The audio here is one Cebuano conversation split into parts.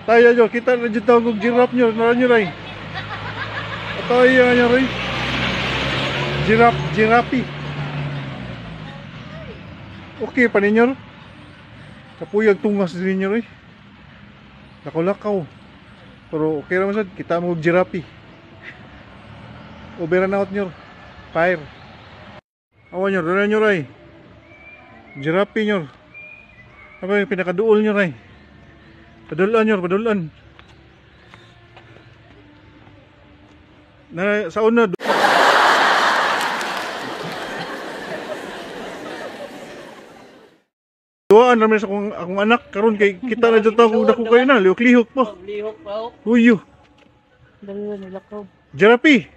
Tayo nyo, kita na dyan tawag og giraffe nyo, nara nyo ray. Tayo nyo ray. Giraffe, giraffe. Okay pa ninyo. Kapuyag tungas din ninyo ray. Lakaw-lakaw. Pero okay raman sad, kita mo og giraffe. Over and out nyo. Fire. Awa nyo, dala nyo ray. Giraffe nyo. Apa yung pinakaduol nyo ray. Padulan nyo, padulan. Na, sa una. Duaan naman sa akong anak karon kay kita na jud ta kung dako kayo na lihok-lihok pa. Lihok pa oh. Huyo. Dali nila ko. Giraffe.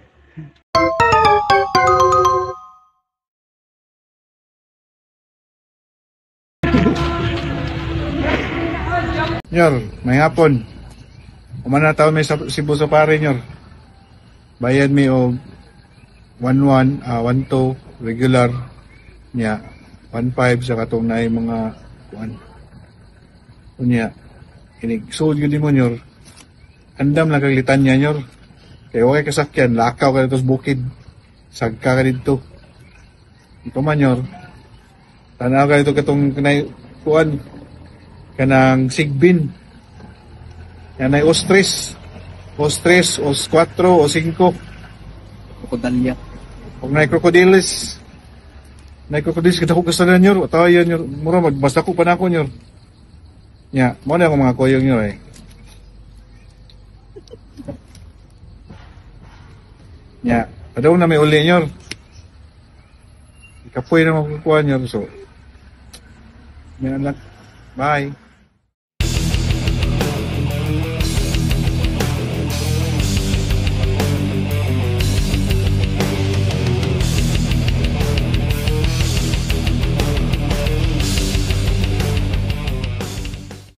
Nyor, may hapon. Umana taon may sa Cebu Safari, nyor. Bayad mi og 11, 12 regular niya. 15 sa katong naay mga kuan. Unya, inig sold gyud nimo, nyor. Andam lang kag litanya, nyor. Kay wa kay kasakyan, lakaw ka dito sa bukid. Sagka ka dito. Ito man, nyor. Tanaw ka dito katong kanay kuan kanang sigbin. Yan ay ostres. Ostres, os 4, o 5. Krokodilya. Og nay crocodiles. Nay crocodiles kita ko kasalanan nyor. Tayo nyor. Mura magbasta ko pa nako nyor. Nya, mo na akong mga koyong nyor eh. Nya, padaw na may uli nyor. Ikapoy na makukuha nyor. So, yan lang. Bye.